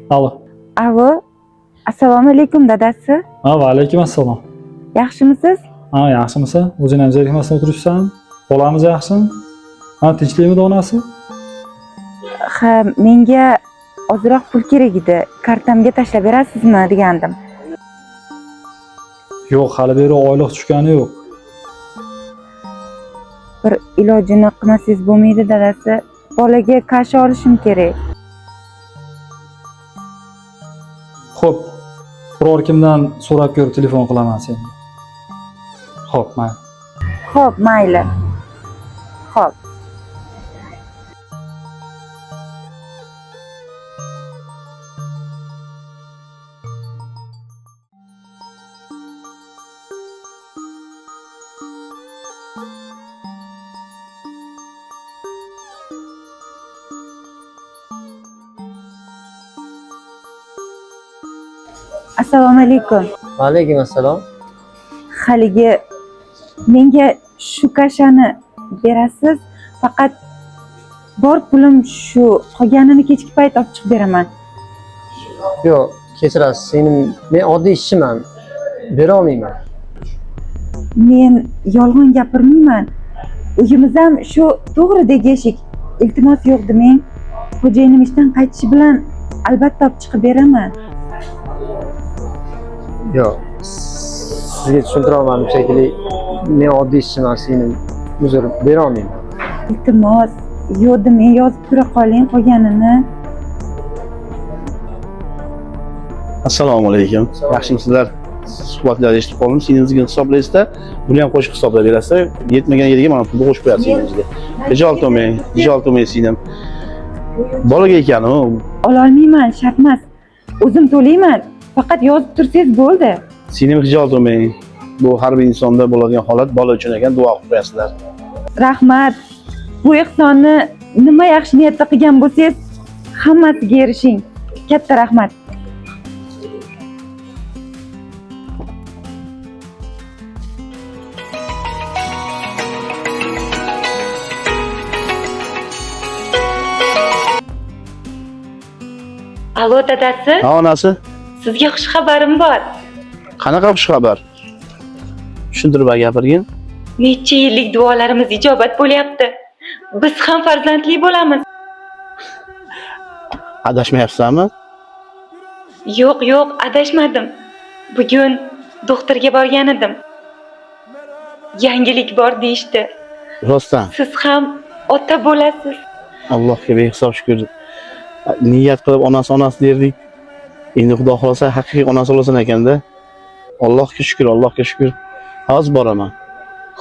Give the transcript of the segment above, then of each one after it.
Alo. Alo, assalomu alaykum dadasi. Ha, va alaykum assalom. Yaxshimisiz? Ha, yaxshimisan? O'zing ham zerikmasdan o'tiribsan? Bolamiz yaxshimi? Ha, tinchlikmi onasi? Ha, menga ozroq pul kerak edi. Kartamga tashlab berasizmi degandim. Yo'q, hali beri oylik tushgani yo'q. Bir ilojini qilmasangiz bo'lmaydi dadasi. Bolaga kasha olishim kerak. Xo'p, biror kimdan so'rab ko'rib telefon qilaman senga. Xo'p, mayli. Xo'p, mayli. Xo'p. Assalomu alaykum. Alaykum assalom. Haligi menga shu kashani berasiz, faqat bor pulim shu, qolganini kechki payt olib chiqib beraman. Yo'q, kechirasiz, singlim, men oddiy ishchiman. Bera olmayman. Men yolg'on gapirmayman. Uyimiz ham shu to'g'ridagi eshik. Iltimos yo'q demang. Xo'jayinim ishdan qaytishi bilan albatta olib chiqib beraman. Yo'q, sizga tushuntira olmadim shekilli. Men oddiy ishchiman, singlim. Uzr, bera olmayman. Iltimos yo'q demang, yozib tura qoling qolganini. Assalomu alaykum. Yaxshimisizlar? Suhbatlarni eshitib qoldim. Singlingizga hisoblaysizda, buni ham qo'shib hisoblab berasizlar. Yetmagan yeriga mana pulni qo'shib qo'yasiz singlingizga. Xijolat olmang, xijolat olmang singlim. Bolaga ekan u. Ololmayman, shart emas. O'zim to'layman. Faqat yozib tursangiz bo'ldi. Singlim xijolat olmang. Bu har bir insonda bo'ladigan holat, bola uchun ekan, duo qilib qo'yasizlar. Rahmat. Bu ehsonni nima yaxshi niyatda qilgan bo'lsangiz, hammasiga erishing. Katta rahmat. Alo dadasi, Ha, onasi, sizga xush xabarim bor. qanaqa xushxabar? Tushuntirib gapirgin. Necha yillik duolarimiz ijobat bo'lyapti. Biz ham farzandli bo'lamiz. Adashmayapsanmi? Yo'q, yo'q, adashmadim. Bugun doktorga borgan edim. Yangilik bor deyishdi. Rostdan. Siz ham ota bo'lasiz. Allohga behisob shukr. Niyat qilib onasi onasi derdik. Endi Xudo xolasa haqiqiy onasi bo'lasan ekanda. Allohga shukr, Allohga shukr. Hozir boraman.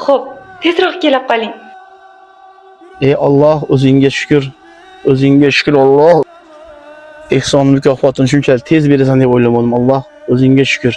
Xo'p, tezroq kelib qoling. Ey Alloh, o'zingga shukr. O'zingga shukr Alloh. Ehson mukofotini shunchalik tez berasan deb o'ylamadim. Alloh, o'zingga shukr.